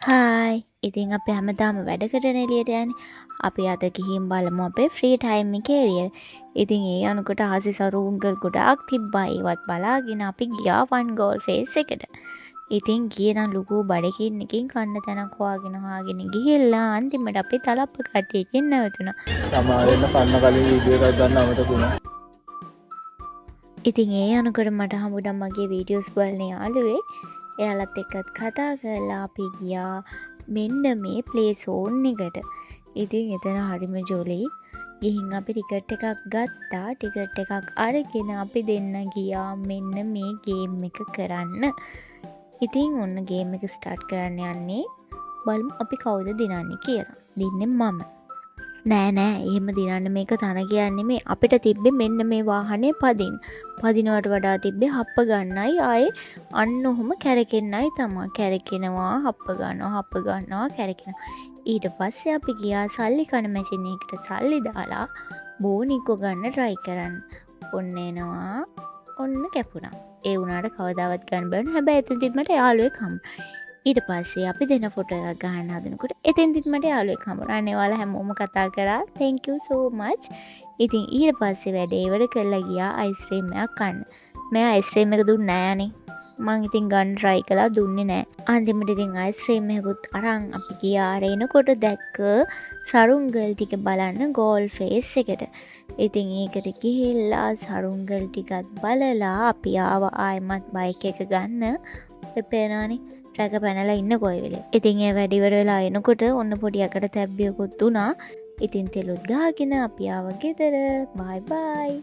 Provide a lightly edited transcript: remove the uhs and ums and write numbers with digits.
Hi, ඉතින් අපි හැමදාම වැඩකටනේ එළියට යන්නේ. අපි අද ගිහින් බලමු අපේ ෆ්‍රී ටයිම් එකේ එළියට. ඉතින් ඒ අනුකට අහසේ සරුංගල් ගොඩාක් තිබ්බා. ඒවත් බලාගෙන අපි ගියා වන් ගෝල් ෆේස් එකට. ඉතින් ගියේ නම් ලොකු බඩගින්නකින් කන්න තැනක් හොයාගෙන හොයාගෙන ගිහිල්ලා අන්තිමට අපි තලප්ප කට්ටියකින් නැවතුණා. සමහර වෙන්න කන්න කලින් වීඩියෝ එකක් ගන්න අමතක වුණා. ඉතින් ඒ අනුකට මට හම්බුණා මගේ වීඩියෝස් බලන යාළුවෙක්. එයාලත් එක්කත් කතා කරලා අපි ගියා මෙන්න මේ ප්ලේ සෝන් එකට. ඉතින් එතන හරිම ජොලි. ගිහින් අපි ටිකට් එකක් ගත්තා. ටිකට් එකක් අරගෙන අපි දෙන්න ගියා මෙන්න මේ ගේම් එක කරන්න. ඉතින් ඔන්න ගේම් එක ස්ටාර්ට් කරන්න යන්නේ. බලමු අපි කවුද දිනන්නේ කියලා. දින්නේ මම. නෑ නෑ, එහෙම දිනන්න මේක තන කියන්නේ නෙමෙයි. අපිට තිබ්බේ මෙන්න මේ වාහනේ පදින්න. පදිනවට වඩා තිබ්බේ හප්ප ගන්නයි, ආයේ අන්න ඔහොම කැරකෙන්නයි තමා. කැරකෙනවා, හප්ප ගන්නවා, හප්ප ගන්නවා, කැරකෙනවා. ඊට පස්සේ අපි ගියා සල්ලි කන මැෂින් එකට සල්ලි දාලා බෝනික්කො ගන්න try කරන්න. ඔන්න එනවා, ඔන්න කැපුණා. ඒ වුණාට කවදාවත් ගන්න බැරි. හැබැයි එතනදිත් මට යාළුවෙක් හම්බුණා. ඊට පස්සේ අපි දෙන ෆොටෝ එකක් ගහන්න හදනකොට එතෙන්දිත් මට යාළුවෙක් හම්බුණා. අනේ ඔයාලා හැමෝම කතා කරා. Thank you so much. ඉතින් ඊට පස්සේ වැඩේ ඉවර කරලා ගියා අයිස්ක්‍රීම් එකක් කන්න. මෑ අයිස්ක්‍රීම් එක දුන්නේ නෑ අනේ. මං ඉතින් ගන්න try කළා, දුන්නේ නෑ. අන්තිමට ඉතින් අයිස්ක්‍රීම් එකකුත් අරන් අපි ගියා අර එනකොට දැක්ක සරුංගල් ටික බලන්න ගෝල් ෆේස් එකට. ඉතින් ඒකට ගිහිල්ලා සරුංගල් ටිකත් බලලා අපි ආවා ආයෙමත් බයික් එක ගන්න. ඔය පේනවනේ ට්‍රැක පැනලා ඉන්න කොයි වෙලේ. ඉතින් ඒ වැඩ ඉවර වෙලා එනකොට ඔන්න පොඩි අකට තැබ්බියකුත් වුණා. ඉතින් තෙලුත් ගහගෙන අපි ආවා ගෙදර. බයි බයි.